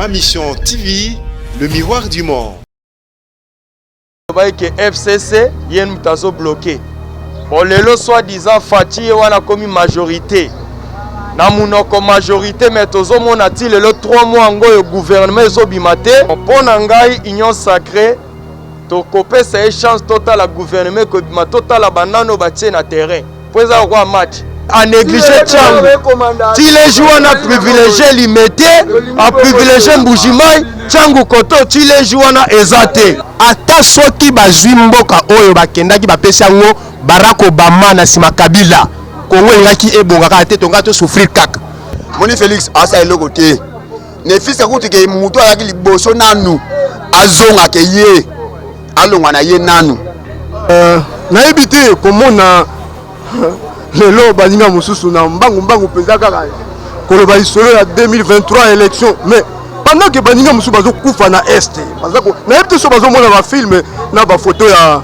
Ma Mission TV, le miroir du monde. Alobaki ke FCC ye moto azo bloquer. Bon lelo soit disant Fatshi ye wana akomi majorité na munoko majorité mais tozomona ti lelo 3 mois yango oyo gouvernement ezobima te. Mpo na ngai union sacrée tokopesa ye chance, totala gouvernement ekobima, totala banano batie na terrain mpo eza lokola match a négligé Tshangu ti les jours wana privilégié Limete a privilégié Mbujimayi Tshangu koto ti les jours wana eza te. Ata soki bazwi mboka oyo bakendaki bapesi yango Barack Obama na nsima Kabila, Congo elingaki ebonga kaka te, tongaki to souffrir kaka. Moni Felix asala eloko te, ne fils kutu ke moto azalaki liboso nanu azonga ke ye alongwa na ye nanu. Nayebi te komona lelo baninga mosusu na mbangu mbangu mpenza kaka koloba lisolo ya 2023 élection, mais pendant que baninga mosusu bazokufa na est, nayebi te so bazomona bafilme na bafoto ya,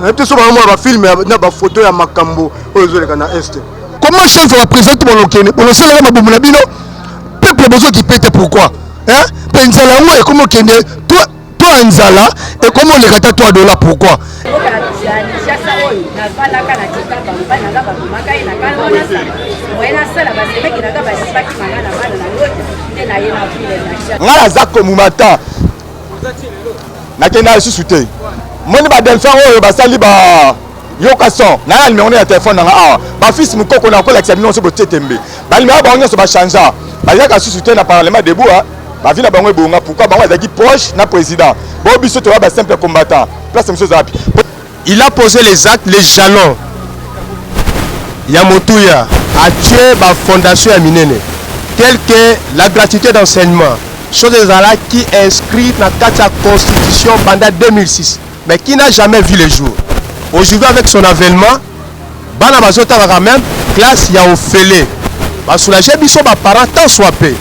nayebi te so bazomona bafilme na bafoto ya makambo oyo ezoleka na est. Comment chef ya président bolokende bolosalaka mabumu na bino, peuple bozokipe te, pourquoi? Mpe nzala yango ekomi okende to ya nzala ekomi oleka ata 3 dollar, pourquoi? Kinshasa oyo navandaka na Tshikapa, mobali nanga babomaka ye na kalonasa moye nasala basemeki nanga basibaki manga na bana na lota nde na ye na ville na Kinshasa. Ngai naza komuma ta nakenda lisusu te. Moni badelphin oyo basali ba yoka son na ya numéro ya telefone nanga awa, bafils mokoko na kolakisa bino nyonso, botie tembe. Banuméro bango nyonso bachangea, bayaka susu te na parlement debout. Bavi na bango ebonga. Pourquoi bango bazalaki proche na président? Bo biso toya basimple combattant, place mosusu eza wapi? Il a posé les actes, les jalons ya motuya, atie bafondation ya minene tel que la gratuité d'enseignement, chose ezalaki inscrite na kati ya constitution banda 2006 mais qui n'a jamais vu le jour. Aujourd'hui, avec son avènement, bana bazotangaka même classe ya ofele, basoulage biso baparent tant soit peu.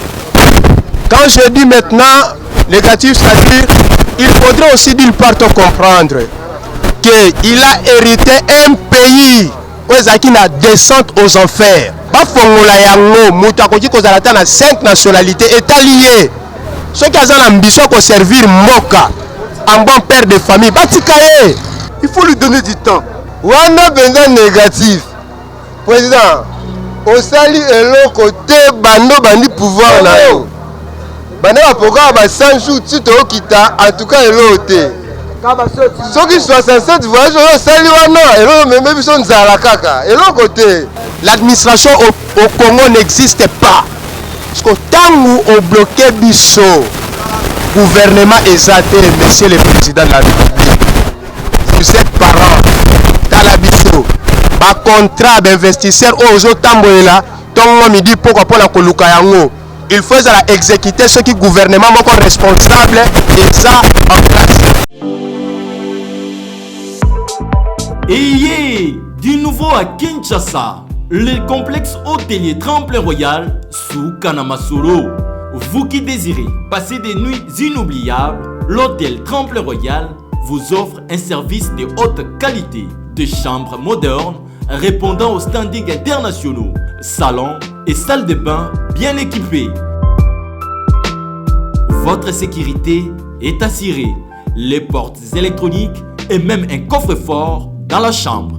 Quand je dis maintenant négatif, c'est-à-dire il faudrait aussi d'une part comprendre qu'il a hérité un pays oyo ezalaki na descente aux enfers. Bafongola yango, moto akoki kozala ata na 5 nationalité, etali ye. Soki aza na ambition ya koservir mboka en bon père de famille, batika ye. Il faut lui donner du temps. Wana mpenza négatif, président osali eloko te. Bando bandi pouvoir na yo, banda baprogramme ba 100 jours ti tookita, en tout cas eloko te. Soki 67 voyage oyo osali wana, eloko meme biso nzala kaka, eloko te. L'administration au Congo n'existe pas parce que ntango obloquer biso, gouvernement eza te. Monsieur le président de la République, vous êtes parent, tala biso. Bacontrat bainvestisseur oyo ozotambolela ntongo midi pokwa mpona koluka yango, il faut ezala exécuté soki gouvernement moko responsable eza en place. Ayez du nouveau à Kinshasa, le complexe hôtelier Tremplin Royal sous Kanamasolo. Vous qui désirez passer des nuits inoubliables, l'hôtel Tremplin Royal vous offre un service de haute qualité, de chambres modernes répondant aux standings internationaux, salons et salles de bain bien équipées. Votre sécurité est assurée. Les portes électroniques et même un coffre-fort dans la chambre.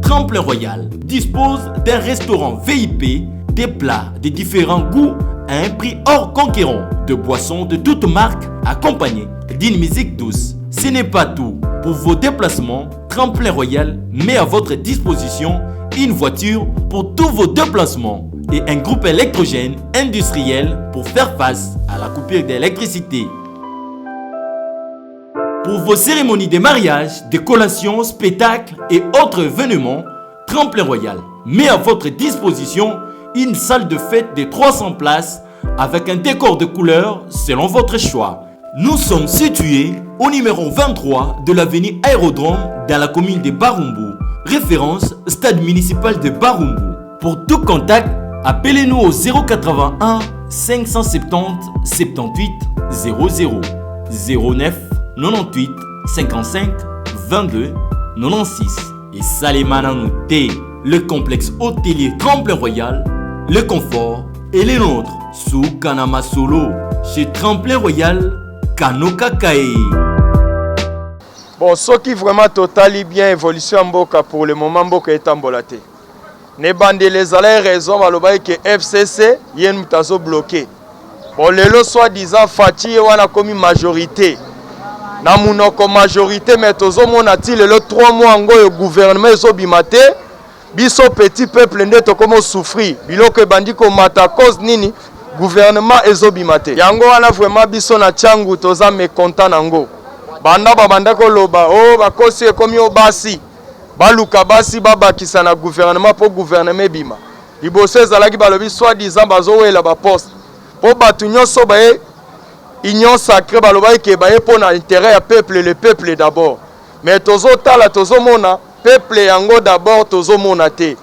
Tremplin Royal dispose d'un restaurant VIP, des plats de différents goûts à un prix hors conquérant, de boissons de toutes marques accompagnées d'une musique douce. Ce n'est pas tout. Pour vos déplacements, Tremplin Royal met à votre disposition une voiture pour tous vos déplacements et un groupe électrogène industriel pour faire face à la coupure d'électricité. Pour vos cérémonies de mariage, de collations, spectacles et autres événements, Tremplin Royal met à votre disposition une salle de fête de 300 places avec un décor de couleurs selon votre choix. Nous sommes situés au numéro 23 de l'avenue Aérodrome dans la commune de Barumbu. Référence stade municipal de Barumbu. Pour tout contact, appelez-nous au 081 570 78 00 09 98 55 22 96 et Salemana T, le complexe hôtelier Tremplin Royal, le confort. Et les nôtres, sous Kanama Solo, chez Tremplin Royal, Kanoka Kae. Bon, soki vraiment totali bien évolution ya mboka pour le moment mboka etambola te. Na ebandeli ezalaki raison balobaki ke FCC ye moto azo bloquer. Bon lelo soit disant Fatshi ye wana akomi majorité. Na munoko majorité mais tozomona ti lelo 3 mois yango oyo gouvernement ezobima te. Biso petit peuple nde tokomi souffrir. Biloko ebandi komata cause nini? Gouvernement ezobima te. Yango wana vraiment biso na Tshangu toza mécontent nango. Banda babanda koloba oh bakosi ekomi o basi. Baluka basi babakisa na gouvernement po gouvernement ebima. Liboso ezalaki balobi soit disant bazowela ba poste po batu nyoso baye union sacree balobaki ke baye po na interet ya peuple le peuple d'abord mais tozotala tozomona peuple yango d'abord tozomona te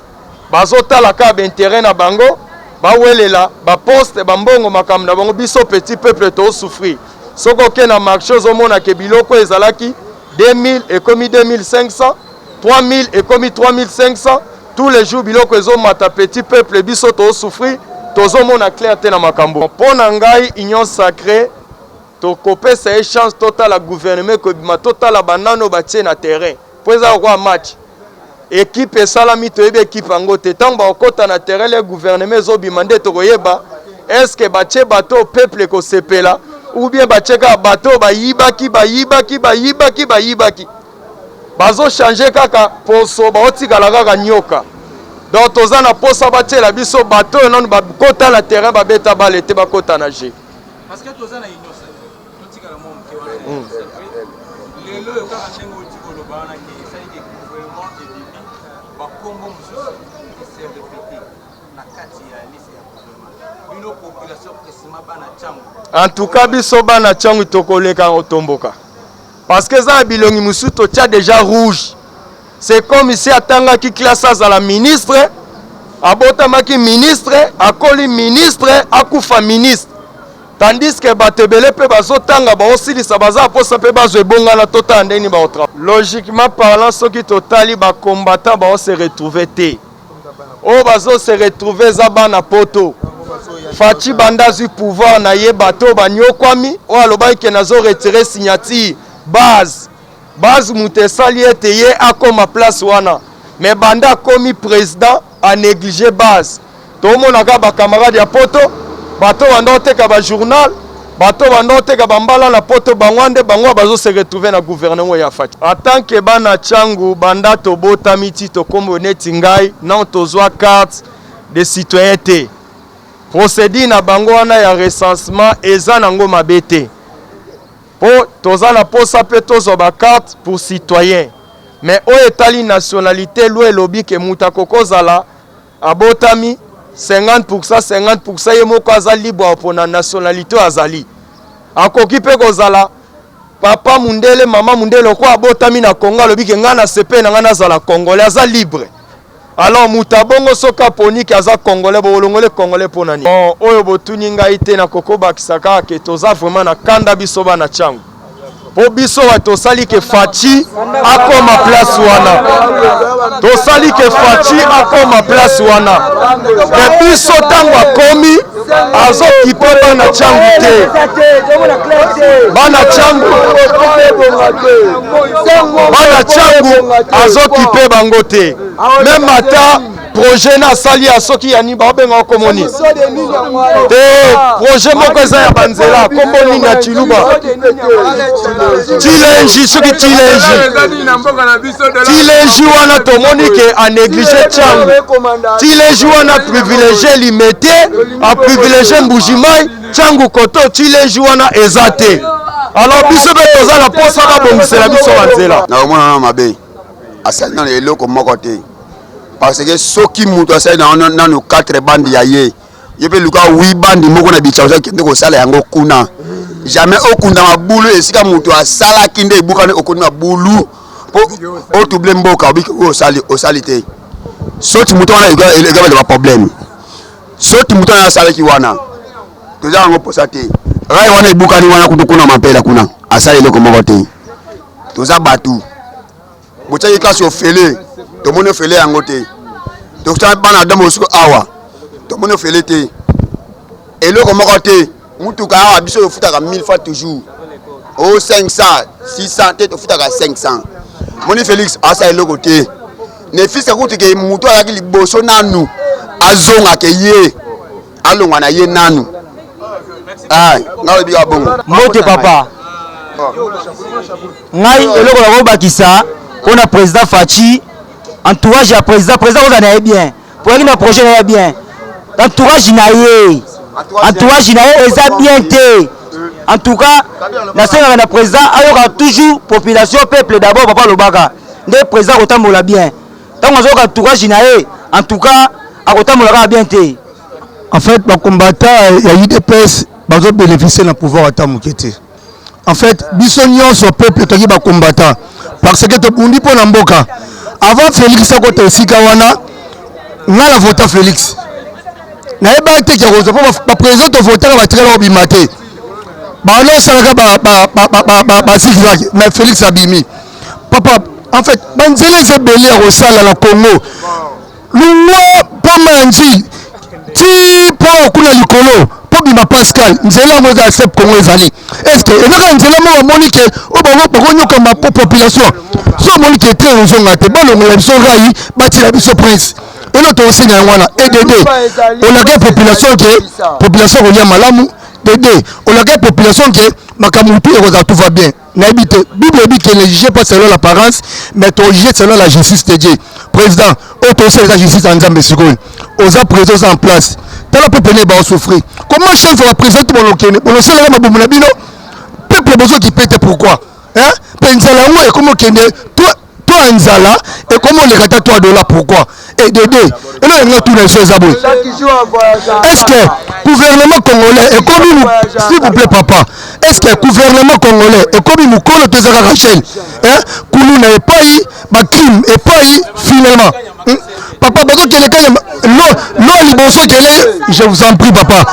bazotala kaka ba interet na bango bawelela ba poste ba mbongo makambo na bango biso petit peuple to souffrir soki oke na marché ozomona ke biloko ezalaki 2000 ekomi 2500 3000 ekomi 3500 tous les jours biloko ezomata petit peuple biso to souffrir tozomona clair te na makambo mpo na ngai union sacrée tokopesa ye chance totala gouvernement ekobima totala banano batie na terrain mpo eza lokola match ekipe esalami toyebi ekipe yango te ntango bakokɔta na terrain le gouvernement ezobima nde tokoyeba eske batie bato oyo peuple ekosepela ou bien batie kaka bato oyo bayibaki bayibaki bayibaki bayibaki bazo changer kaka poso baotikala kaka nyoka donc toza na posa batiela biso bato oyo nanu bakota na terrain babeta bale te bakota na jeu. Parce que toza na union sacrée totikala mwa moke wana na union sacrée lelo oyo kaka ndenge oti koloba wana ke esali ke gouvernement ebimi bakombo mosusu ese repete na kati ya liste ya gouvernement bino population précisément bana Tshangu. En tout cas biso bana Tshangu tokoleka kotomboka parce que eza na bilongi mosusu totia deja rouge c'est comme si atangaki classe azala ministre abotamaki ministre akoli ministre akufa ministre tandis que bato ebele mpe bazotanga baosilisa baza mposa mpe bazwa ebongana totala ndenge nini baotra logiquement parlant soki totali bacombattant baose retrouve te oyo bazo se retrouver eza bana poto Fatshi banda azwi pouvoir na ye bato oyo banyokwami oyo alobaki ke nazo retire signature base base moto esali ete ye akoma place wana mais banda akomi president a néglige base tomona kaka ba camarade ya poto bato banda oteka ba journal bato banda oteka bambala na poto bango nde bango bazo se retrouver na gouvernement ya Fatshi en tant que bana Tshangu banda tobotami ti tokombo neti ngai non tozwa carte de citoyen te procédure na bango wana ya recensement eza nango mabe te po toza na posa pe tozwa ba carte pour citoyen mais oyo etali nationalité loi elobi ke moto akoki kozala Abotami 50 pourcent 50 pourcent ye moko aza libre pona nationalite oyo azali. Akoki pe kozala papa mundele mama mundele lokola abotami na Congo alobi ke ngai nasepeli na ngai nazala congolais aza libre. Alors moto abongo soki aponi ke aza congolais bokolongola ye congolais pona nini? Bon oyo botuni ngai te nakoki kobakisa kaka ke toza vraiment na kanda biso bana Tshangu. Po biso wa tosali ke Fatshi akoma place wana, tosali ke Fatshi akoma place wana, me biso ntango akomi azokipe bana Tshangu te, bana Tshangu, bana Tshangu azokipe bango te, meme ata projet na asali ya soki ya nini baobenga kombo nini te projet moko eza ya banzela kombo nini ya chiluba tilenji soki tilenji tilenji wana tomoni ke anéglige tshangu tilenji wana privilégie limete aprivilégie mbujimai tshangu koto tilenji wana eza te alors biso mpe toza na mposa babongisela biso banzela nakomona na mabe asali nano eloko moko te parce que soki moto asali na nano 4 bande ya ye ye mpe luka 8 bande moko na bicha kende kosala yango kuna jamais okunda mabulu esika moto asalaki nde ebukani okundi mabulu mpo otouble mboka obiki oyo osali osali te soki moto wana ekabela baproblème soki moto wana asalaki wana toza yango mposa te rai wana ebukani wana kutu kuna mampela kuna asali eloko moko te toza bato botiaki classe ofele tomoni ofele yango te tokutana bana adamu osuku awa tomoni ofele te. Eloko moko te. Mutuka awa biso tofutaka 1000 fois toujours. O 500, 600 te tofutaka 500. Moni Felix asala eloko te. Ne fils kutu ke mutu azalaki liboso nanu azonga ke ye alongwa na ye nanu. Ah, ngai lobi ka bongo. Mbote papa. Ngai eloko nakobakisa mpona président Fatshi entourage ya président président kozala na ye bien poyaki na projet na ye bien entourage na ye entourage na ye eza bien te en tout cas nasengaka na président ayoka toujours population peuple d'abord papa alobaka nde président akotambola bien ntango azoyoka entourage na ye en tout cas akotambola kaka bien te. En fait ba combattants ya udps bazo beneficier na pouvoir ata moke te. En fait biso nyonso peuple toki ba combattants parce que tobundi mpo na mboka. Avant Felix akota esika wana nga na vota Felix nayebaki te ke akozwa mpo ba président tovotaka batikala kobima te banosalaka ba zigzag mais Felix abimi papa. En fait banzela eza ebele ya kosala na Congo. Longwa pamba ya Ndjili ti pont kuna likolo po bima Pascal nzela yango eza ya sep Congo ezali est ce que eza kaka nzela moko bamoni ke oyo bango bakonyokama po population so omoni ke train ozonga te balongola biso rai batiela biso prince elo tokosenga yango wana edd olaka population ke population kolia malamu dd olaka population ke makambo tu ekozala tout va bien. Nayebi te bible eyebi que ne jugez pas selon l'apparence mais to juger selon la justice de Dieu. Président oyo tosala eza justice ya Nzambe sikoyo. Oza président oza en place. Tala peuple ne ba souffrir. Comment chaque fois président to bolokene bolosalaka mabumu na bino peuple bozo kipe te pourquoi? Hein? Pe nzala yango ekomi okende to to ya nzala ekomi oleka ata 3 dollars pourquoi et de deux elo elinga tuna biso eza boye est ce que gouvernement congolais ekomi s'il vous plaît papa est ce que gouvernement congolais ekomi mokolo to eza kaka chaîne kuluna epai bacrime epai finalement hmm? papa bazokende kanya lo ya liboso kele je vous en prie papa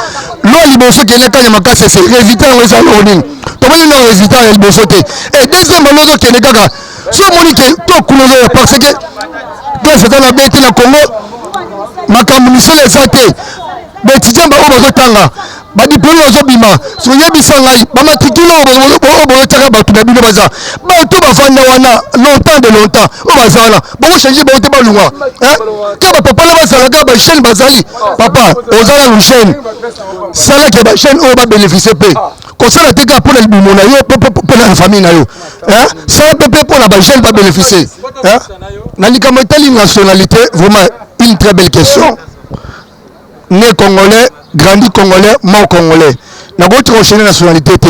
lo ya liboso kele kanya makasi ese résultat yango eza loko nini tomoni na résultat ya liboso te et deuxième balo ozokende kaka so omoni ke to kuna ozoya parce que place eza na bete na congo makambo misala eza te baétudiant baoyo bazotanga badiplome bazobima soyebisa ngai bamatrikile oyo bozotiaka bato na bino baza bato bafanda wana longtemps de longtemps oyo baza wana bokochange bango te balungwa ka bapapa na bazalaka bajeune bazali papa oza nanu jeune salake bajeune oyo babénéficie mpe kosala te kaka mpo na libumu na yo mpo na famille na yo sala mpe mpe mpo na bajeune babénéficie na likambo etali nationalité vraiment une très belle question né congolais grandi congolais mort congolais nakoki kochanger nationalité te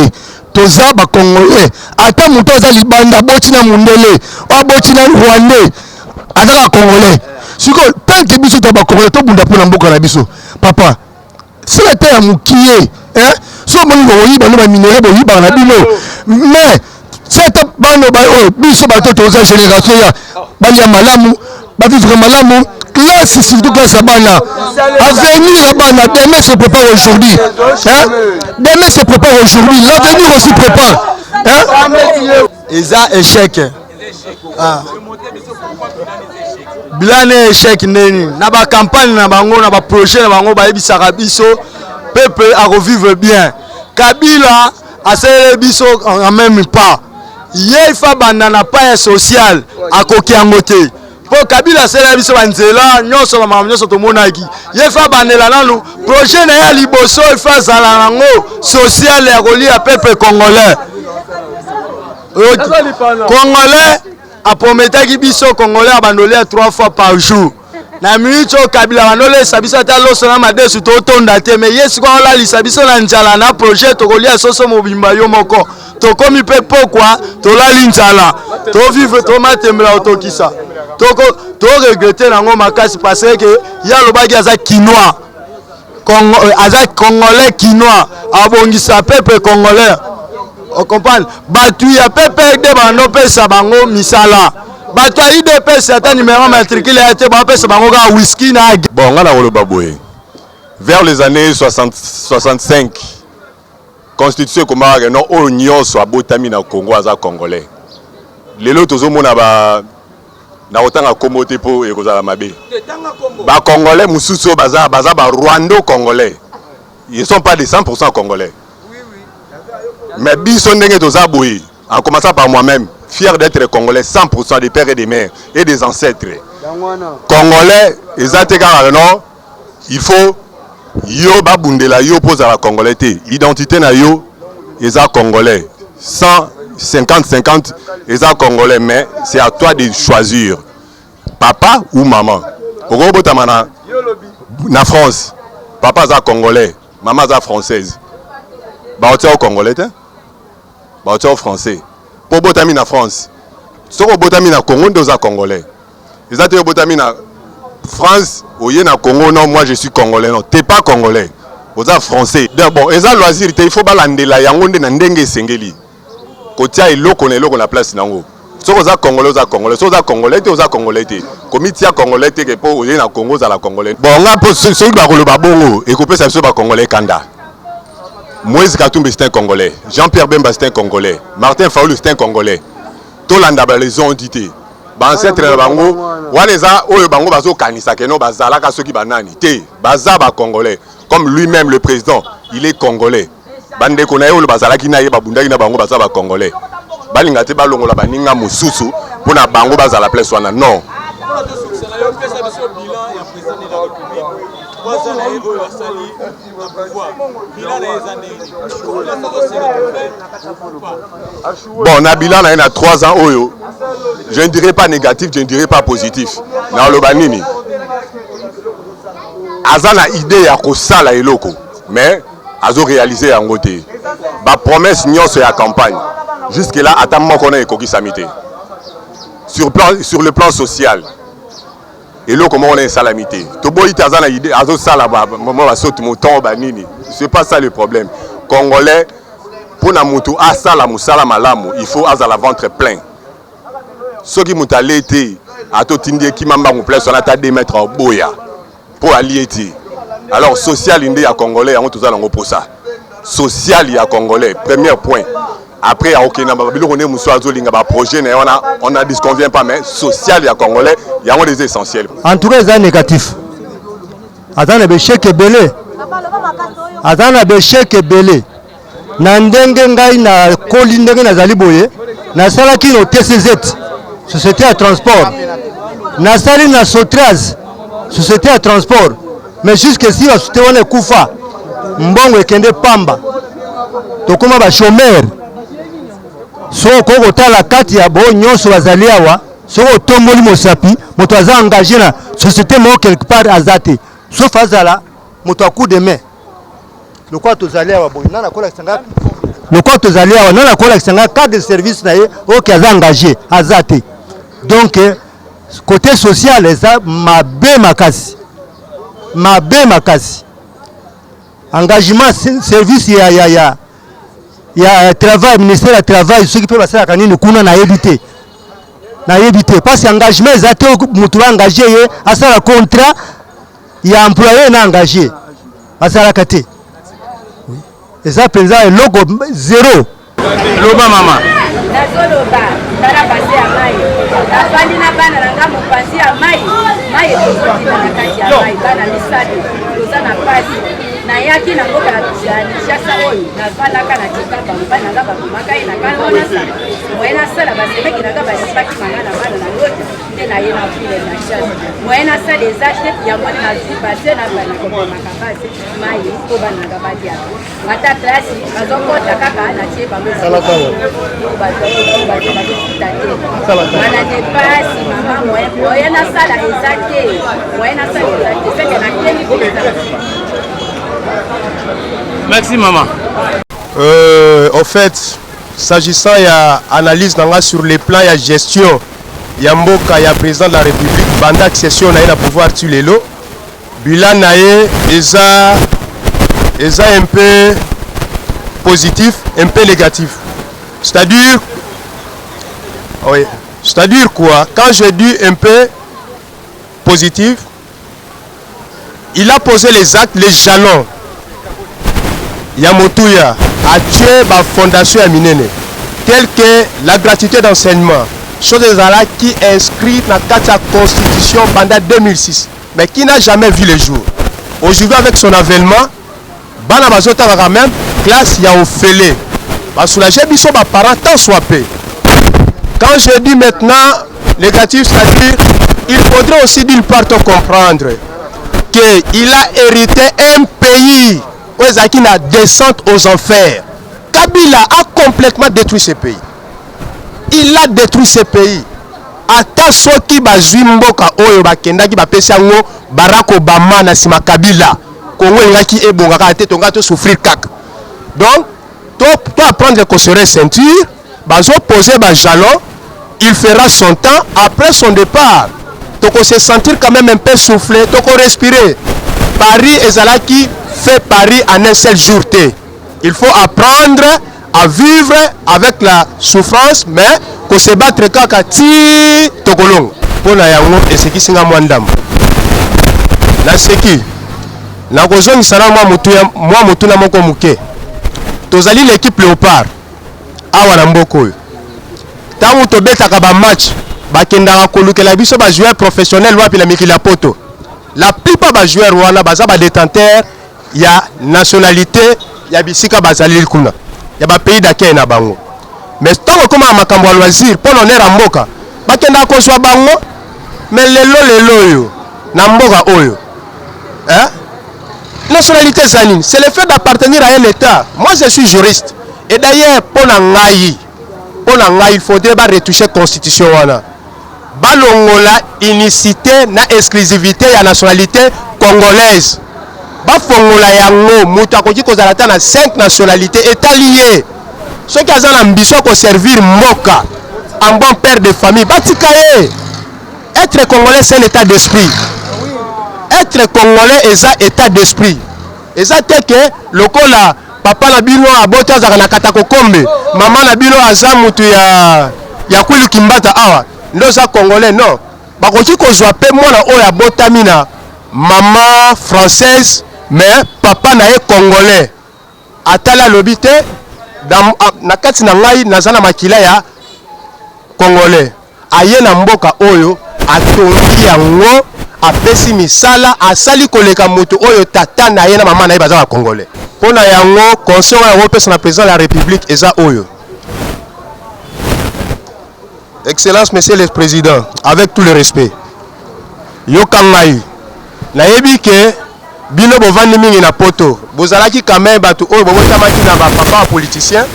toza ba congolais ata moto aza libanda aboti na mundele aboti na rwandais aza kaka congolais sikoyo tant que biso toza ba congolais tobunda mpo na mboka na biso papa sala ata ya mokie hein so omoni bokoyiba no baminere boyibaka na bino mais si ata bana oyo biso bato toza génération ya balia malamu bavivre malamu classe surtout classe ya bana avenir ya bana demain se prépare aujourd'hui hein? demain se prépare aujourd'hui l'avenir aussi prépare hein? eza échec ah. Bilan ne échec ndeni na ba campagne na bango na ba projet na bango bayebisaka biso peuple akovivre bien. Kabila asaleli biso en même pas ye ifa banda na pas ya social akoki yango te mpo Kabila asaleli biso banzela nyonso bamakambo nyonso tomonaki ye fa bandela nanu projet na ye ya liboso ifa azala nango social ya kolia peuple congolais congolais aprometaki biso congolais abanda olia 3 fois par jour na minute oyo kabila banda olesa biso ata loso na madesu totonda te me ye sikoyo aolalisa biso na nzala na projet tokolia soso mobimba yo moko tokomi mpe pokwa tolali nzala tovivre tomatembela otokisa toregrete nango makasi parce que ye alobaki aza kinois Congo, euh, aza congolais kinois abongisa peuple congolais ocomprendre bato ya pprd bandopesa bango misala bato ya idps ata numero matricule ya te bapesa bango kaka whisky na bon nga nakoloba boye vers les années 60, 65 Constitution ekomaka que non oyo nionso abotami na Congo aza congolais. Lelo tozomona ba nakotanga kombo te po ekozala mabe. Ba congolais mosusu oyo baza baza ba rwando congolais. Ils sont pas des 100% congolais. Mais biso ndenge toza boye, en commençant par moi-même, fier d'être congolais 100% des pères et des mères et des ancêtres. Congolais, eza te kaka non, il faut yo babundela yo mpo ozala congolais te. Identité na yo eza congolais. 150 50 eza congolais mais c'est à toi de choisir papa ou maman. Okobotama na na France, papa aza congolais, maman aza française. Baotia yo congolais te? Baotia yo français. Po obotami na France. Soki obotami na Congo nde oza congolais. Eza te obotami na France, oye na Congo, non, moi je suis congolais. Non, t'es pas congolais. Oza français. Donc bon, eza loisir te, il faut balandela yango nde na ndenge esengeli. Kotia eloko na eloko na place nango. Soki oza congolais, oza congolais. Soki oza congolais te, oza congolais te. Komitia congolais te ke po oye na Congo ozala congolais. Bon, nga po soki bakoloba bongo, ekopesa biso ba congolais kanda. Moïse Katumbi c'est un congolais. Jean-Pierre Bemba c'est un congolais. Martin Fayulu c'est un congolais. Tolanda ba les ont dit te. Ba ancêtres na bango wana eza oyo bango bazokanisa ke non bazalaka soki banani te, baza ba congolais. Comme lui-même le président, il est congolais. Bandeko na ye oyo bazalaki na ye babundaki na bango baza ba congolais. Balinga te balongola baninga mosusu mpona bango bazala place wana non. Bon, na bilan na ye na 3 ans oyo, je ne dirais pas négatif, je ne dirais pas positif. Naloba nini? Aza na idée ya kosala eloko, mais azo réaliser yango te. Ba promesse nyonso ya campagne jusque là ata moko na ekokisami te. Sur le plan social, eloko moko na esalami te. Toboyi te aza na idée, azosala ba mwa ba saute mouton ba nini. C'est pas ça le problème. Congolais pona mutu asala musala malamu, il faut azala ventre plein. Soki mutu alie te, atotindi ye kima mbangu place wana ata 2 mètres oboya po alie te. Alors social nde ya congolais yango toza nango posa. Social ya congolais, premier point. Après akokende na biloko nde mosusu azolinga ba projet na ye wana, on n'en disconvient pas, mais social ya congolais yango nde eza essentiel. En tout cas eza négatif. Aza na besheke ebele. Aza na besheke ebele. Na ndenge ngai nakoli ndenge nazali boye, nasalaki na TCZ, société ya transport. Nasali na Sotraz, société ya transport. Mais jusqu'ici ba société wana ekufa, mbongo ekende pamba. Tokoma ba chômeurs. Soki okoki kotala kati ya bo nyonso bazali awa, soki otomboli mosapi, moto aza engagé na société moko quelque part aza te, sauf azala moto ya coup de main. Lokola tozali awa boye, nani akolakisa nga? Lokola tozali awa, nani akolakisa nga carte de service na ye oyo aza engagé? Aza te. Donc côté social eza mabe makasi, mabe makasi. Engagement service ya, ya, ya, ya travail, ministère ya travail, soki mpe basalaka nini kuna nayebi te, nayebi te, parce que engagement eza te. Moto ba engagé ye asala contrat ya employé na engagé basalaka te, eza mpenza eloko zéro. Loba mama. Nazoloba tala base ya mai, nafandi na bana na nga mopanzi ya mai, mai ekozotinda na kati ya mai, bana misato toza na pasi. Nayaki na mboka ya Kinshasa oyo navandaka na Tshikapa, mobali na nga babomaka ye na Kalona Sala, moye nasala basemeki na nga basibaki manga na bana na lota nde naye na ville na Kinshasa, moye nasala eza te, yango nde nazwi base na bana komemaka base mai mpo bana na nga baliaka. Ata klasi bazokota kaka na tie bango bazofuta te, wana nde pasi mama. Moye nasala eza te, moye nasala eza te, seke nakendi. Merci maman. Au fait, s'agissant ya analyse na nga sur le plan ya gestion ya mboka ya président de la République banda accession na ye na pouvoir ti lelo, bilan na ye eza un peu positif, un peu négatif. C'est-à-dire, oui, c'est-à-dire quoi? Quand je dis un peu positif, il a posé les actes, les jalons ya motuya, atie ba fondation ya minene tel que la gratuité d'enseignement, chose ezalaki inscrite na kati ya constitution banda 2006 mais qui n'a jamais vu le jour. Aujourd'hui, avec son avènement, Bana bazotanga quand même classe ya ofele. Ba soulager biso ba parents tant soit peu. Quand je dis maintenant négatif, c'est-à-dire il faudrait aussi d'une part comprendre qu'il a hérité un pays oyo ezalaki na descente aux enfers. Kabila a complètement détruit ce pays. Il a détruit ce pays. Ata soki bazwi mboka oyo bakendaki bapesi yango Barack Obama na sima Kabila, Congo elingaki ebonga kaka te, tongaki to souffrir kaka. Donc to, to apprendre ko serrer ceinture, bazo poser ba jalons, il fera son temps après son départ. Toko se sentir quand même un peu souffler, toko respirer. Paris ezalaki fait Paris en un seul jour te. Il faut apprendre à vivre avec la souffrance mais ko se battre kaka ti tokolonga. Mpo na yango esekisi nga mwa ndambo. Naseki. Nakozongisa na mwa motuya, mwa motuna moko moke. Tozali l'equipe Leopard awa na mboka oyo. Ntango tobetaka ba match, bakendaka kolukela biso ba joueurs professionnels wapi na mikili ya poto. La plupart ba joueurs wana baza ba detenteurs ya nationalite ya bisika bazali kuna ya ba pays d'accueil na bango mais ntango ekomaka makambo ya loisir mpo na honneur ya mboka bakendaka kozwa bango mais lelo lelo oyo na mboka oyo hein? Nationalité eza nini? C'est le fait d'appartenir à un état. Moi je suis juriste et d'ailleurs mpo na ngai mpo na ngai il faudrait ba retoucher constitution wana Balongola unicite na exclusivite ya nationalite congolaise. Bafongola yango, mutu akoki kozala ata na 5 nationalites, etali ye. Soki aza na ambition ya ko servir mboka en bon père de famille, batika ye. Etre congolais c'est un etat d'esprit. Etre congolais eza etat d'esprit. Eza te ke lokola papa na bino aboti azalaka na katakokombe, mama na bino aza mutu ya ya kwilu kimbata awa nde oza congolais non. Bakoki kozwa pe mwana oyo abotami na mama française mais papa na ye congolais. Atali alobi te na kati na ngai naza na makila ya congolais. Aye na mboka oyo atongi yango, apesi misala, asali koleka moto oyo tata na ye na mama na ye baza ba congolais. Mpo na yango conseil oyo nakopesa na president de la republique eza oyo, Excellence monsieur le president, avec tout le respect, yoka ngai, nayebi ke Bino bovandi mingi na poto, bozalaki quand meme batu oyo bobotamaki na ba papa ba politiciens,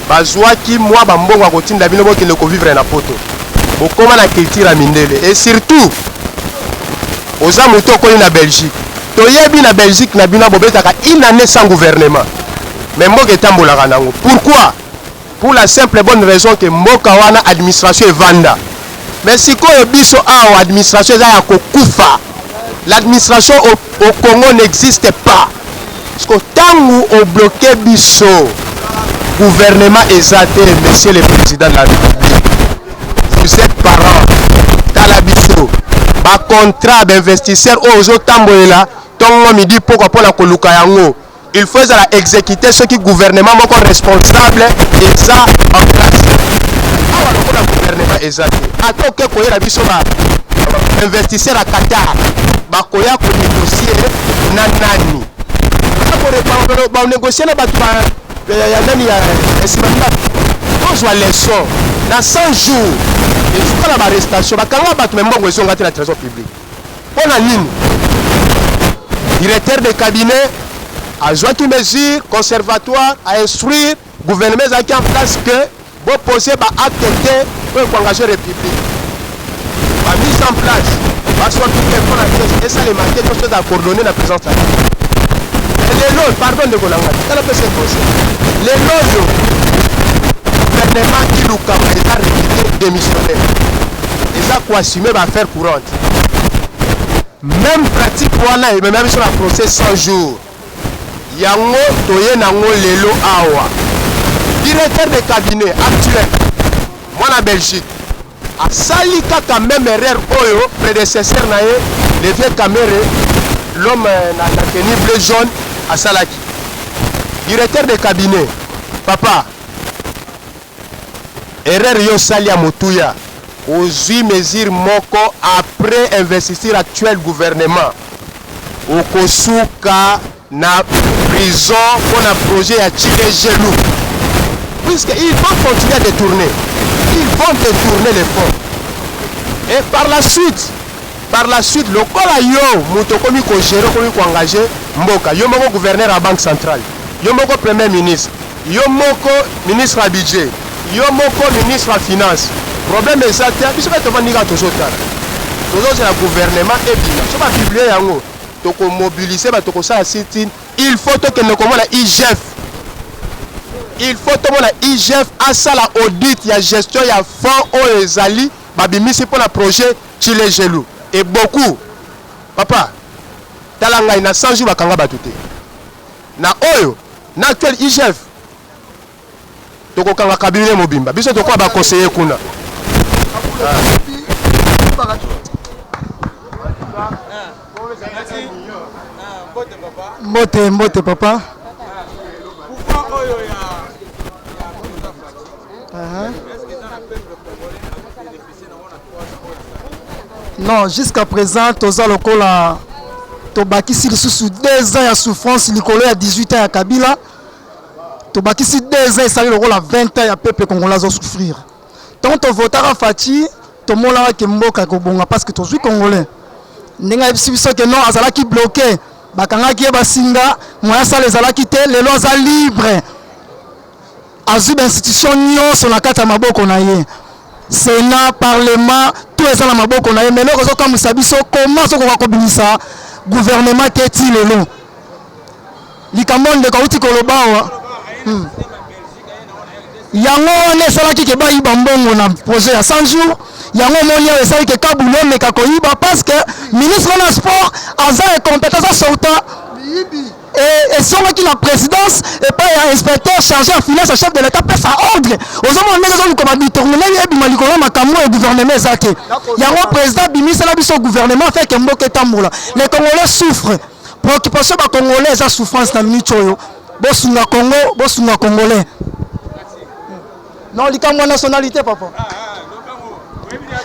bazuaki mua ba mbongo ya kotinda bino bokende ko vivre na poto. Bokoma na culture ya mindele et surtout oza mutu okoli na Belgique. Toyebi na Belgique na bino bobetaka une annee sans gouvernement mais mboka etambolaka nango. Pourquoi? Pour la simple et bonne raison que mboka wana administration evanda. Mais sikoyo biso awa administration eza ya kokufa. L'administration au, au Congo n'existe pas. Parce que tangu o bloquer biso gouvernement eza te monsieur le président de la République. Vous êtes parent. Tala biso ba contrat ba investisseurs oyo ozotambolela tongo midi pokwa pona koluka yango. Il faut ezala execute soki gouvernement moko responsable eza en place. Awa lokola gouvernement eza te, ata oke koyela biso ba investisseur ya Qatar bakoya ko negocier na nani? Ba negocier na bato ba ya nani ya nsima ndako. Tozwa leçon na 100 jours esuka na ba arrestation, bakanga bato mais mbongo ezonga te na trésor public. Mpo na nini? Directeur de cabinet azwaki mesure conservatoire a instruire gouvernement ezalaki en place que bo poser ba acte te oyo eko engager république. Ba mise en place baswaki te mpo na pièce esalema te nyonso ezala coordonné na présidence ya lelo. Pardon ndeko na ngai, tala pesa conseil lelo oyo gouvernement kilukama eza réputé démissionnaire, eza koassume ba affaire courante. Meme pratique wana emema biso na procès 100 jours. Yango toye nango lelo awa. Directeur de cabinet actuel mwana Belgique asali kaka meme erreur oyo predecesseur na ye le vieux Kamerhe l'homme na, na tenue bleu jaune asalaki. Directeur de cabinet papa Erreur yo osali ya motuya, ozui mesure moko après investiture actuel gouvernement, okosuka na prison mpo na projet ya Tshilejelu. Puisque ils vont continuer à détourner. Ils vont détourner les fonds. Et par la suite, par la suite, lokola yo moto okomi ko gérer, okomi ko engager mboka, yo moko gouverneur ya banque centrale, yo moko premier ministre, yo moko ministre ya budget, yo moko ministre ya finance. Problème eza te, biso mpe tovandi kaka tozotala. Tozozela gouvernement ebima. Soki ba publier yango, toko mobiliser bato, tokosala sit-in. Il faut tokende komona IGF. Il faut tomona IGF asala audit ya gestion ya fonds oyo ezali babimisi mpo na projet Tshilejelu et beaucoup. Papa, tala ngai na 100 jours bakanga bato te. Na oyo na actuel IGF tokokanga cabinet mobimba biso tokoa ba conseiller kuna. Mbote, mbote papa. Non, jusqu'à présent toza lokola tobakisi lisusu 2 ans ya souffrance likolo ya 18 ans ya Kabila. Tobakisi 2 ans esali lokola 20 ans ya peuple congolais azo souffrir. Tant tovotaka Fatshi, tomonaka ke mboka ekobonga parce que tozwi congolais. Ndenge ayebisi biso ke non azalaki bloqué, bakangaki ye basinga, moyen asala ezalaki te, lelo aza libre. Azwi ba institution nyonso na kati ya maboko na ye. Sénat, parlement, tout eza na maboko na ye. Mais eloko ezokamwisa biso, comment azokoka kobimisa gouvernement te ti lelo? Likambo ndeko auti koloba awa. Yango wana esalaki ke bayiba mbongo na projet ya 100 jours. Yango omoni awa esali ke Kabulo ameka koyiba parce que ministre wana ya sport aza incompétent, aza sortant. Ezongaki na présidence epai ya inspecteur chargé ya finance ya chef de l'état pesa ordre. Ozomona ndenge ezoluka badetournement ebima likolo ya makambo oyo gouvernement eza te. Yango président abimisela biso gouvernement afin ke mboka etambola. Les congolais souffrent. Préoccupation ba congolais eza souffrance na minute oyo. Bosunga Congo, bosunga congolais. Non, likambo ya nationalité papa.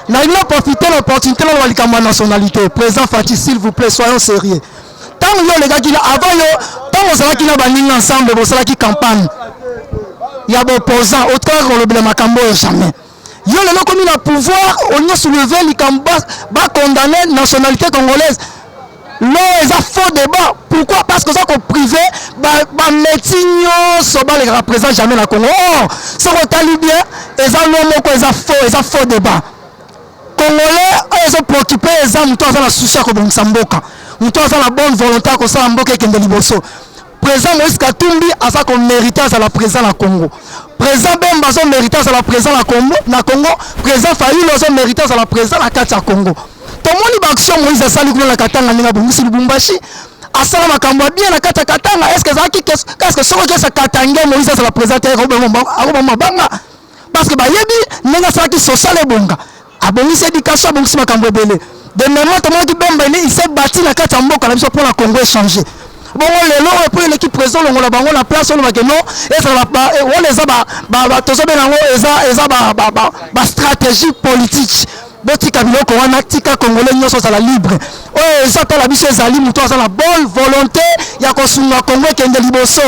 Nalingi na profiter l'opportunité naloba likambo ya nationalité. Président Fatshi, s'il vous plaît, soyons sérieux. Ntango yo olekaki na avant yo, ntango ozalaki na baninga ensemble bosalaki campagne ya baopposant, otikaka kolobela makambo oyo jamais. Yo lelo okomi na pouvoir, olingi soulever likambo ba condamner nationalité congolaise. Non, eza faux débat. Pourquoi? Parce que oza ko priver ba métier nyonso balekaka présent jamais na Congo. Or, soki otali bien, eza loi moko eza faux, eza faux débat. Congolais oyo ezo préoccuper eza moto aza na souci ya kobongisa mboka, moto aza na bonne volonté ya kosala mboka ekende liboso. Président Moïse Katumbi aza ko mériter azala président na Congo. Président Bemba azo mériter azala président na Congo, na Congo. Président Fayulu azo mériter azala président na kati ya Congo. Tomoni ba action Moïse asali kuna na Katanga ndenge abongisi Lubumbashi, asala makambo ya bien na kati ya Katanga. Est-ce que ezalaki est-ce que soki okesa Katanga Moïse azala président te, akoboma mabanga parce que bayebi ndenge asalaki social ebonga, abongisi éducation, abongisi makambo ebele. De mémoire tomonaki Bemba il s'est bâti na kati ya mboka na biso mpona Congo échanger. Bongo lelo oyo mpo eleki président longola bango na place olobake non, ezala wana eza tozobenga yango eza ba stratégie politique. Botika biloko wana, tika congolais nyonso azala libre. Oyo eza tala biso ezali moto aza na bonne volonté ya kosunga Congo ekende liboso.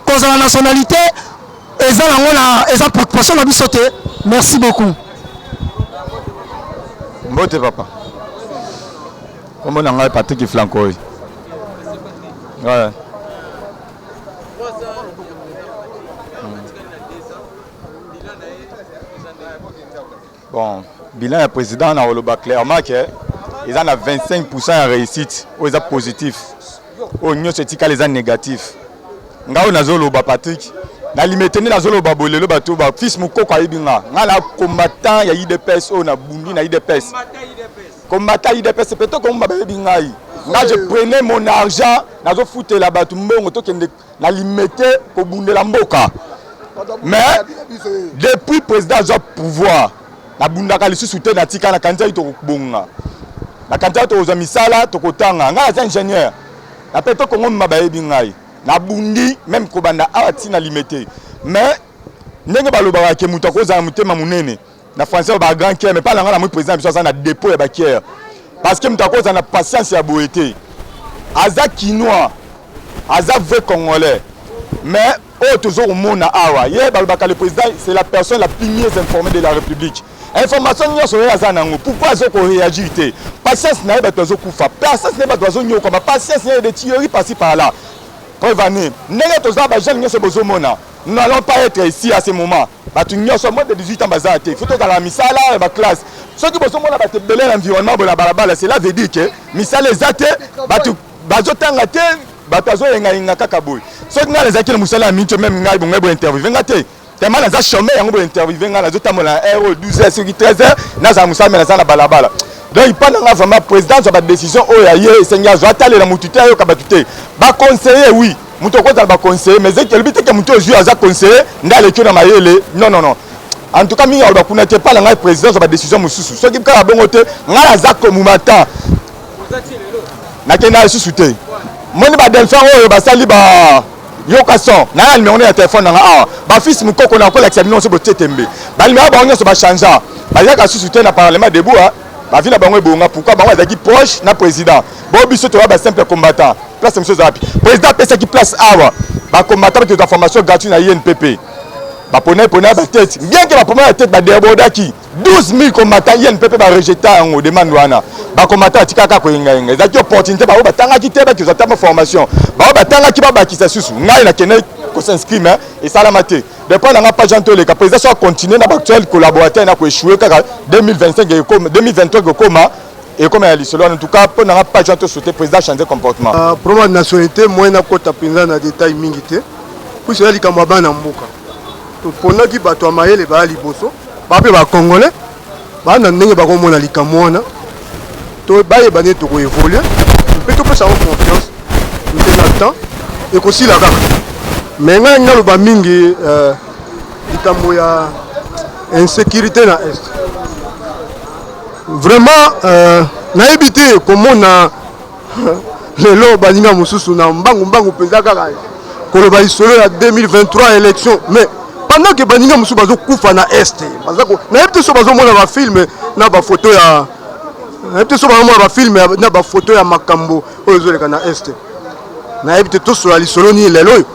Kozala nationalité eza nango na eza préoccupation na biso te. Merci beaucoup. Mbote papa. Kombo na ngai Patrick Flankoy. Ouais. Bon, bilan ya président na koloba clairement que eza na 25% ya réussite oyo eza positif, oyo nyonso etikali eza négatif. Ngai oyo nazoloba Patrick na limete nde nazoloba boye lelo bato ba fils Mukoko ayebi nga, nga na combattant ya UDPS oyo nabundi na UDPS, combattant UDPS peut-être komba bayebi ngai. Nga je prenais mon argent nazofutela bato mbongo tokende na limete kobundela mboka. Mais depuis président azwa pouvoir nabundaka lisusu te, natika nakanisaki tokobonga, nakanisaki tokozwa misala, tokotanga. Ngai aza ingénieur na pe to Kongo mima bayebi ngai, nabundi même kobanda awa ti na limete. Mais ndenge balobaka ke moto akozala motema monene na français ba grand cœur, mais pas na ngai na moi président biso aza na dépôt ya ba cœur, parce que moto akozala na patience ya boye te. Aza kinois. Aza vrai congolais mais oyo tozo komona awa ye balobaka le président c'est la personne la plus mieux informée de la république. Information nyonso ye aza nango pourquoi azo ko réagir te? Patience na ye bato bazo kufa, patience na ye bato bazo nyokwama, patience na ye des tueries par-ci par-là. Preuve en est ndenge toza ba jeunes nyonso bozo mona nous n'allons pas être ici à ce moment. Bato nyonso moins de 18 ans baza te, faut tozala na misala ya ba classe. Soki bozo mona bato ebele na environnement boye na balabala, cela veut dire que misala eza te, bato bazotanga te, bato bazoyengayenga kaka boye. Soki ngai nazalaki na mosala ya mincho, meme ngai bongai bo interviewe ngai te, tellement naza chômeur yango bo interviewe ngai, nazotambola na heure oyo 12 heures soki 13 heures nazala mosala me naza na balabala. Donc mpa na ngai vraiment président azwa ba décision oyo ya ye esengi azwa, atalela motu te, ayoka bato te, ba conseiller oui moto okozala ba conseiller mais elobi te ke moto ozwi aza conseiller nde aleki yo na mayele. Non, non, non. En tout cas mingi aloba kuna te, mpa na ngai président azwa ba décision mosusu. Soki kaka bongo te, ngai naza komuma ta nakenda lisusu te. Moni ba delphin oyo basali ba yoka son na ya numéro ya telefone nanga awa, ba fils mukoko na kolakisa bino nyonso botie tembe, ba numéro bango nyonso ba changea, bayaka susu te na parlement debout, ba vie na bango ebonga. Pourquoi bango bazalaki proche na président? Bo biso toya ba simple combattant, place mosusu eza wapi? Président apesaki place awa ba combattant bakozwa formation gratuite na INPP, bapona pona ba tete, bien que bapona ba tete badebordaki 12 000 combattants INPP ba rejeta yango demande wana. Ba combattants atikaka koyengayenga, ezalaki opportunité bango batangaki te bakozwa ata formation, bango batangaki babakisa susu. Ngai nakende kos'inscrire mais esalama te. Depuis na nga page antoleka président so acontinue na baactuel collaborateur na koéchouer kaka 2025 ekoma 2023 ekoma ekoma ya lisolo wana. En tout cas mpo na nga page anto sauter président changer comportement. Problème ya nationalité moyen nakota mpenza na détail mingi te, puisque eza likambo ya bana mboka. Toponaki bato ya mayele baya liboso, ba mpe ba congolais baa na ndenge bakomona likambo wana, to bayeba ndenge tokoevolue mpe topesa yango confiance mpe na temps ekosila kaka. Mais ngai naloba mingi likambo ya insécurité na est. Vraiment nayebi te komona lelo baninga mosusu na mbangu mbangu mpenza kaka koloba lisolo ya 2023 élection, mais pendant que baninga mosusu bazokufa na est, nayebi te so bazomona bafilme na bafoto ya, nayebi te so bazomona bafilme na bafoto ya makambo oyo ezoleka na est. Nayebi te tosola lisolo nini lelo oyo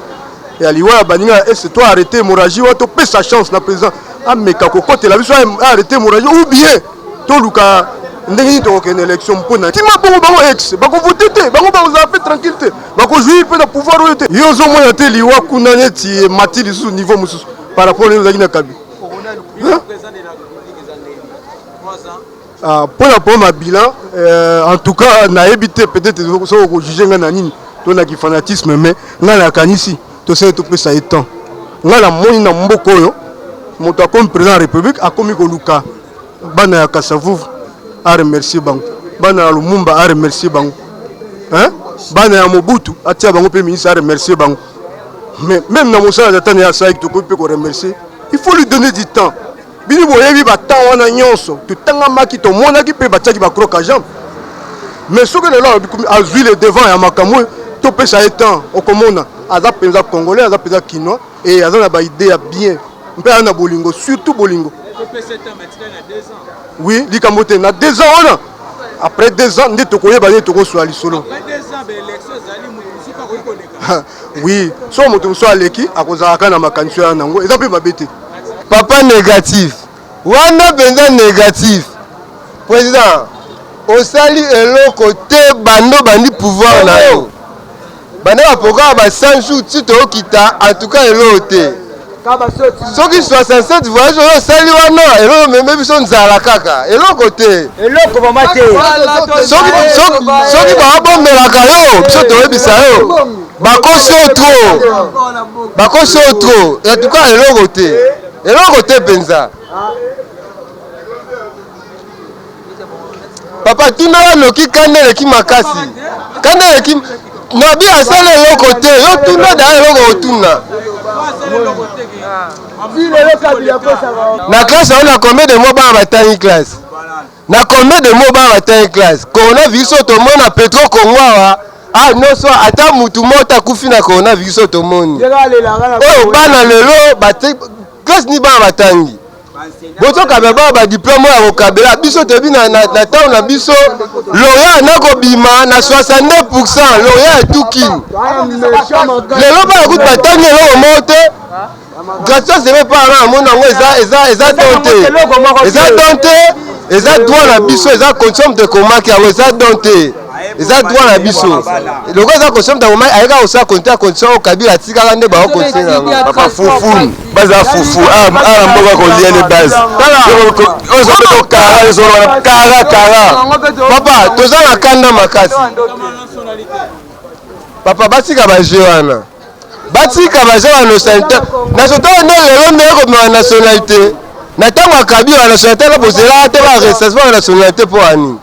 ya liwa ya baninga ya est. To arrêter hémorragie wa, topesa chance na président ameka kokotela biso, arrêter hémorragie, ou bien toluka ndenge nini tokokende élection mpona tima bongo bango ex bakovote te, bango bakozala mpe tranquille te, bakozwir mpe na pouvoir oyo te. Yo ozomona te liwa kuna neti emati lisusu niveau mosusu par rapport ndenge ozalaki na Kabila. Mpona problème ya bilan, en tout cas nayebi te, peut-être soki okojuge ngai na nini to na kifanatisme, mais ngai nakanisi tosali topesa ye temps. Ngai namoni na mboka oyo moto akomi président ya république akomi koluka bana ya Kasavubu a remercier bango, bana ya Lumumba a remercier bango, hein? Bana ya Mobutu atia bango mpe ministre a remercier bango, mais même na mosala tata na ye asalaki tokoki mpe koremercier. Il faut lui donner du temps. Bino boyebi ba temps wana nyonso totangamaki, tomonaki mpe batiaki ba croc à jambe, mais soki lelo azwi le devant ya makambo oyo, topesa ye temps, okomona aza mpenza congolais, aza mpenza kinois et aza na ba idée ya bien mpe aza na bolingo, surtout bolingo. Oui, likambo te na 2 ans wana, après 2 ans nde tokoyeba nde tokosola lisolo. Oui, so moto mosusu aleki akozalaka na makanisi oyo nango eza mpe mabe te. Papa négatif wana mpenza négatif, président osali eloko te bando bandi pouvoir na yo, banda baprogramme ba 100 jours ti tookita, en tout cas eloko te. Soki 67 voyage oyo osali wana, eloko meme biso nzala kaka, eloko te. Eloko mama te. Soki babombelaka yo, biso toyebisa yo bakosi yo trop, bakosi yo trop. En tout cas eloko te, eloko te mpenza. Papa tuna noki kanda eleki makasi, kanda eleki nabi asala eloko te. Yo tuna da eloko otuna na classe oyo na combien de mois bana batangi classe, na combien de mois bana batangi classe? Coronavirus oyo tomona Petro Congo awa, ah nyonso ata mutu moko akufi na coronavirus oyo tomoni oyo, bana lelo classe ni bana batangi. Bozokabela bana badiplome oyo ya kokabela biso toyebi na ntango na biso lauréat nakobima na 62 pourcent lauréat etuki lelo bana kutu batangi eloko moko te. Gratuité sebe pa na mona yango eza eza eza don te. Eza don te, eza droit na biso, eza consomme de komaki yango eza don te. Eza droit na biso. Lokola eza consomme de komaki ayeka kosala konte ya condition oyo Kabila atikaka nde bao kontinue yango. Papa fufu baza fufu ah ah mboka kolia ne base. Ozo beto kara ezo kara kara. Papa toza na kanda makasi. Papa batika ba jeu wana. Batika baza ba nationalité nationalité nde lelo nde ekobima nationalité na ntango ya Kabila ba nationalité na bozela te ba recensement ya nationalité mpo ya nini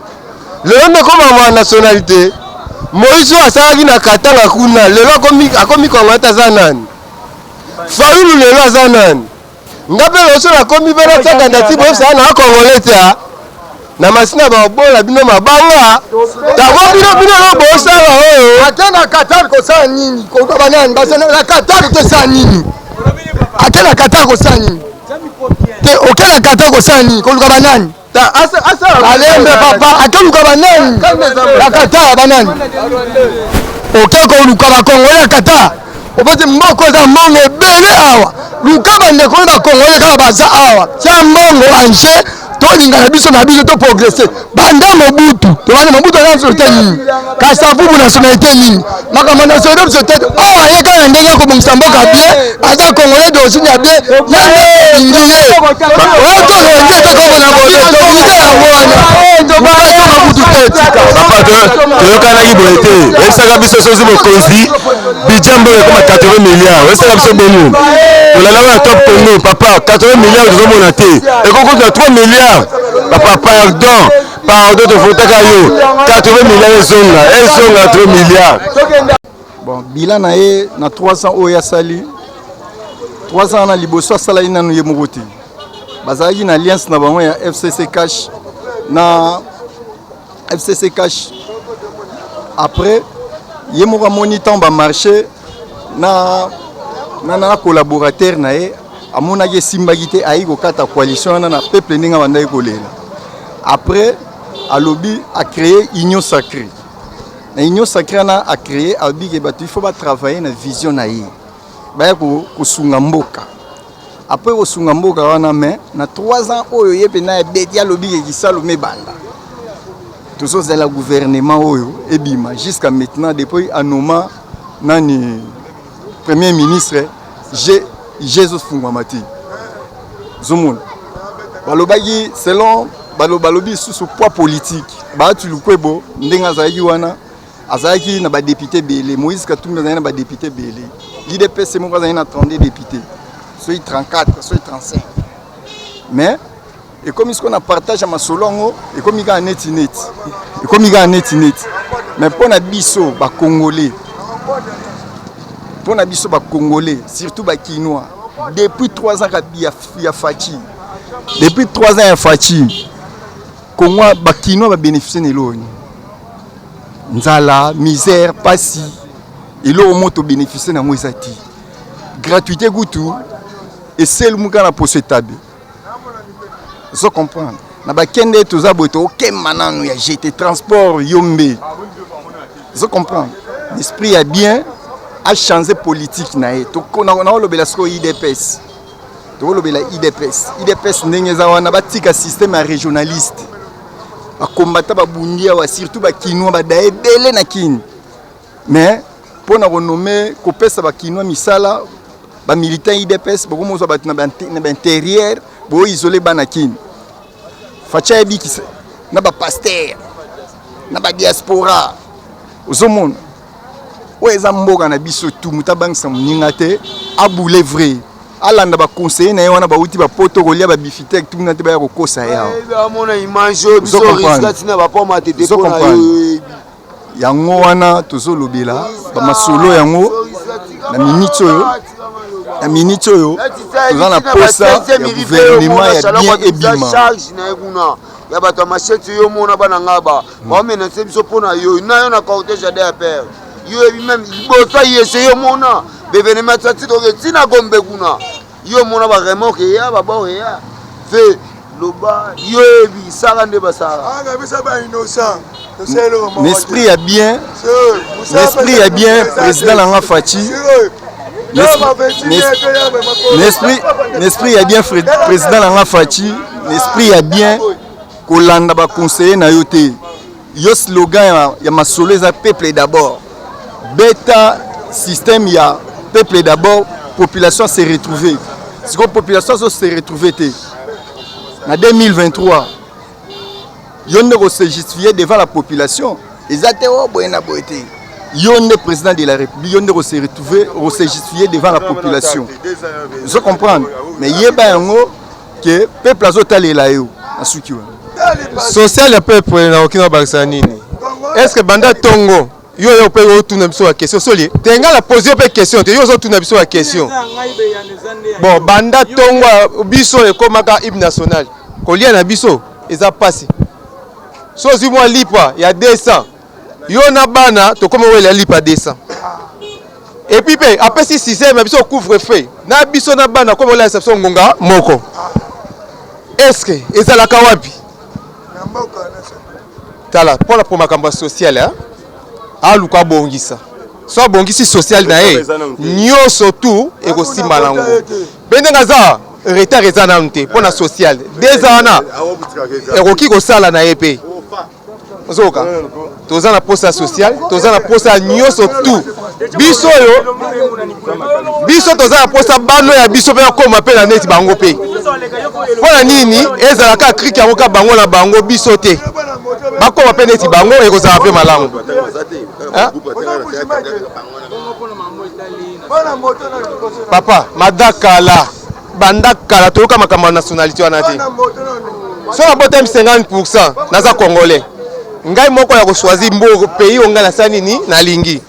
lelo nde ekoma ba nationalité Moïse oyo asalaki na Katanga kuna lelo akomi akomi Congolais aza nani Fayulu lelo aza nani Nga pe loso na komi pe na tia candidature boyebisa nga na congolais te ah. Na masina ba bola bino mabanga. Tango bino bino lo bosala oyo. Ate na Qatar kosala nini? Koloba nani? Basa na Qatar tosala nini? Ate na Qatar kosala nini? Te oke na Qatar kosala nini? Koluka banani? Alembe papa akoluka banani? Na Qatar banani? Oke koluka ba Congolais ya Qatar. Obeti mboko eza mbongo ebele awa. Luka bandeko oyo ba Congolais kaka baza awa. Tia mbongo anje tolingana biso na biso to progresser. Banda Mobutu, tobanda Mobutu aza nationalité nini? Kasavubu nationalité nini? Makambo ya nationalité biso te. Oyo aye kaka na ndenge ya kobongisa mboka bien, aza Congolais d'origine ya bien, ye nde tolingi ye. Oyo tolingi ye tokoko na boye, tolingi yango wana. Mobutu Mobutu te tika. Papa toyokanaki boye te. Oyebisaka biso sozi mokonzi budget mboka ekoma 80 milliards oyebisaka biso boni tolanda wana top congo papa 80 milliards tozomona te ekoki na 3 milliards papa pardon pardon tofutaka yo 80 milliards ezonga ezonga 3 milliards. Bon, bilan na ye na 3 ans oyo asali 3 ans wana liboso asalaki nanu ye moko te bazalaki na alliance na bango ya FCC cash na FCC cash après ye moko amoni ntango bamarché na, na, na collaborateur na ye amonaki esimbaki te ayei kokata coalition wana na peuple ndenge abandaki kolela après alobi acree union sacrée na union sacrée wana acree alobi ke bato il faut batravaille na vision na ye baya kosunga mboka Après kosunga mboka wana mais na 3 ans oyo ye pena abeti alobi ke kisalu mebanda tozozela gouvernement oyo ebima jusqu'à maintenant depuis anoma nani premier ministre je ezofungwama te ozomona balobaki selon balobi lisusu poids politique bahati lukwebo ndenge azalaki wana azalaki na ba député ebele Moïse Katumbi azalaki na ba député ebele l'IDPS moko azalaki na 32 député soki 34 soki 35 mais ekomi sikoyo na partage ya masolo yango ekomi kaka neti neti ekomi kaka neti neti mais mpo na biso bacongolais mpo na biso bacongolais surtout bakinois depuis 3 ans ya, ya faci depuis 3 ans ya faci kongo bakinois babénéficie na eloko nini nzala misère pasi eloko moko tobénéficie na yango eza te gratuité kutu eselmu kaka na poso etabe ozo comprendre na bakende toza boye tokokema nanu ya jete transport yombe ozo comprendre l'esprit ya bien achange politique na ye naolobela sikoyo idps tokolobela idps idps ndenge eza wana batika système ya régionaliste bakombata babundi awa surtout bakinois bada ebele na kini mais mpo na konome kopesa bakinois misala bamilitant idps bokomozwa bato na bainterieur boisole bana kini faci ayebikisa na bapaster na badiaspora ozomona oyo eza mboka na biso tu moto abangisa moninga te aboule vrai alanda ba conseiller na ye wana bawuti ba poto kolia ba bifitek tuna te baya kokosa ye awa amona image oyo biso risque tina ba poma te te pona yo yango wana tozolobela bamasolo yango na miniti oyo na miniti oyo toza na posa ya gouvernement ya bien ebima charge na ye kuna ya bato ya machete yo mona bana nga ba baomenase biso mpo na yo na yo na cortège ya dapr yo yebi meme liboso yese yo mona bevenema tati toke ntina gombe kuna yo mona baremorke eya babor eya. Ve loba yo yebi sala nde basala. Ah, biso ba innocent. L'esprit ya bien, l'esprit ya bien président na nga Fatshi. L'esprit l'esprit ya bien président na nga Fatshi, l'esprit ya bien kolanda ba conseiller na yo te. Yo slogan ya, ya masolo eza peuple d'abord. Beta système ya peuple d'abord, population se retrouver. Sikoyo population azo se retrouver te. Na 2023 yo nde ko se justifier devant la population eza te o oh, boye na boye te. Yo nde président de la République, yo nde ko se retrouver, ko se justifier devant la population. Ozo comprendre? Mais yeba yango que peuple azotalela yo na suki wana. Social ya peuple nakoki nabakisa nini? Est ce que banda tongo yo yo mpe otuna biso ba question soli te ngai na pose yo mpe question te yo ozotuna biso ba question bon banda tongo biso ekomaka hymne national kolia na biso eza mpasi so ozwi mwa lipa ya 200 yo na bana tokoma wela lipa 200 epuis mpe apesi système ya biso couvre feu na biso na bana koma olalisa biso ngonga moko eske ezalaka wapi tala mpo na mpo makambo ya social eh? aluka abongisa so abongisi social na ye nyonso tu ekosimba nango mpe ndenge aza retard eza nanu te mpo na social deza wana ekoki kosala na ye mpe ozoyoka toza na posa social toza na posa nyonso tu biso oyo biso toza na posa bano ya biso mpe akoma mpe na neti bango mpe mpo na nini ezala kaka krike yango kaka bango na bango biso te bakoma mpe neti bango ekozala mpe malamu papa madakala banda kala toyoka makambo ya nationalité wana te so nabotami 50 pourcent naza congolais ngai moko ya kochoisir mboko pays oyo ngai nasala nini nalingi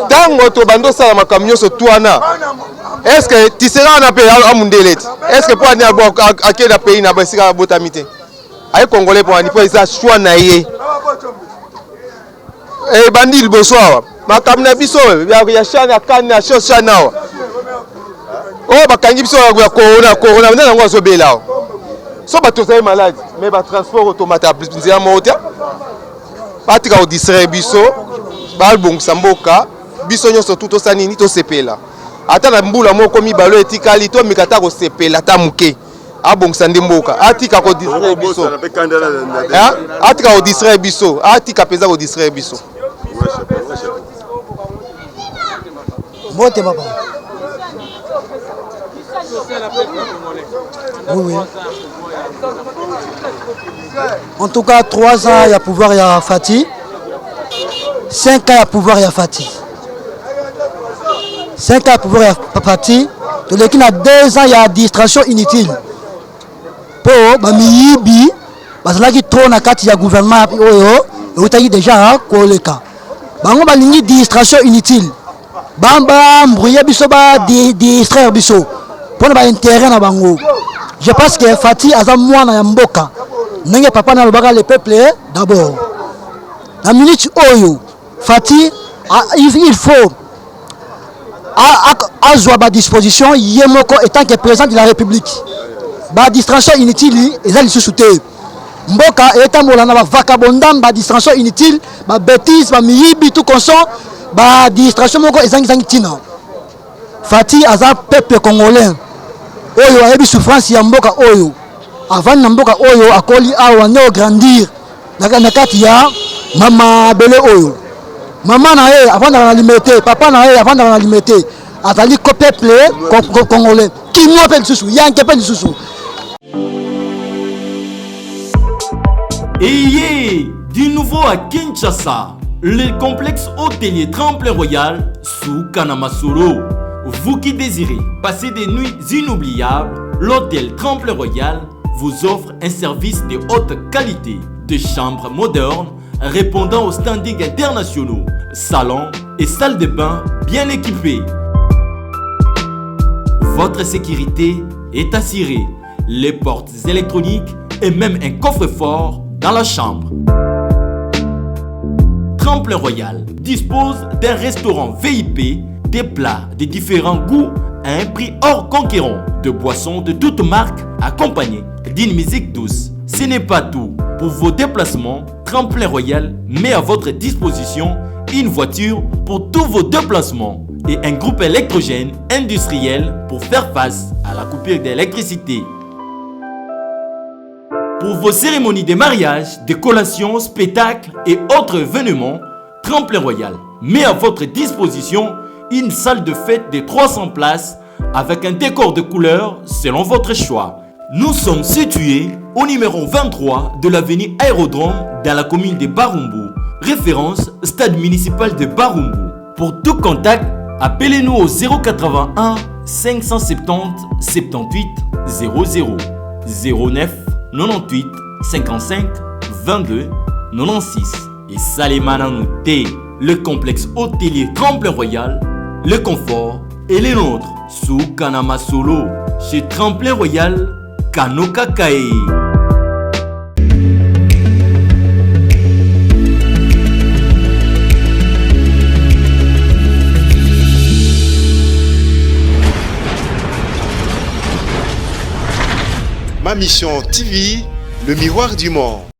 ntango tobandi osala makambo nyonso tu wana est ce que tisera wana mpe amundele te est ce que mpo ani akei na pays na esika abotami te aye congolais mpo ani mpo eza choix na ye ebandi liboso awa makambo na biso ya shane ya kani ya shane awa oyo bakangi biso ya corona corona nde yango azobela awa so bato ozali maladi mais batransport otomata nzela moko te batika kodistraire biso babongisa mboka biso nyonso tu tosala nini tosepela ata na mbula moko mibale etikali tomeka ata kosepela ata moke abongisa nde mboka atika ko distraire biso atika ko distraire biso atika mpenza ko distraire biso mbote papa oui, oui. En tout cas, 3 ans, il y a pouvoir, il y a Fatih. 5 ans, il y a pouvoir, il y a Fatih. 5 ans ya pouvoir ya parti toleki na 2 ans ya distraction inutile mpo bamiyibi bazalaki trop na kati ya gouvernement oyo eutaki deja koleka bango balingi distraction inutile bambrouille biso badistraire biso mpo na baintérêt na bango je pense que fati aza mwana ya mboka ndenge papa na alobaka le peuple d'abord na minute oyo Fati il faut azwa ba disposition ye moko etant que président de la république ba distraction inutile eza lisusu te mboka etambola na bavakabondam ba distraction inutile ba bêtise ba miyibi tout consort ba distraction moko ezangizangi ntina Fati aza peuple congolais oyo ayebi souffrance ya mboka oyo avandi na mboka oyo akoli awa nde ograndir na kati ya mabele oyo mama na ye avandaka na limete papa na ye avandaka na limete azali ko peuple congolais kinois mpe lisusu yanke mpe lisusu Ayez du nouveau à Kinshasa, le complexe hôtelier Tremplin Royal sous Kanamasolo. Vous qui désirez passer des nuits inoubliables, l'hôtel Tremplin Royal vous offre un service de haute qualité, de chambres modernes répondant aux standings internationaux, salons et salles de bain bien équipées. Votre sécurité est assurée. Les portes électroniques et même un coffre-fort dans la chambre. Tremplin Royal dispose d'un restaurant VIP Des plats de différents goûts à un prix hors conquérant, de boissons de toutes marques accompagnées d'une musique douce. Ce n'est pas tout. Pour vos déplacements, Tremplin Royal met à votre disposition une voiture pour tous vos déplacements et un groupe électrogène industriel pour faire face à la coupure d'électricité. Pour vos cérémonies de mariage, de collations, spectacles et autres événements, Tremplin Royal met à votre disposition une salle de fête de 300 places avec un décor de couleurs selon votre choix. Nous sommes situés au numéro 23 de l'avenue Aérodrome dans la commune de Barumbu. Référence stade municipal de Barumbu. Pour tout contact, appelez-nous au 081 570 78 00 09 98 55 22 96 et Salemana T, le complexe hôtelier Tremplin Royal, le confort et les nôtres sous Kanama Solo chez Tremplin Royal Kanoka Kae. Ma Mission TV, le miroir du monde.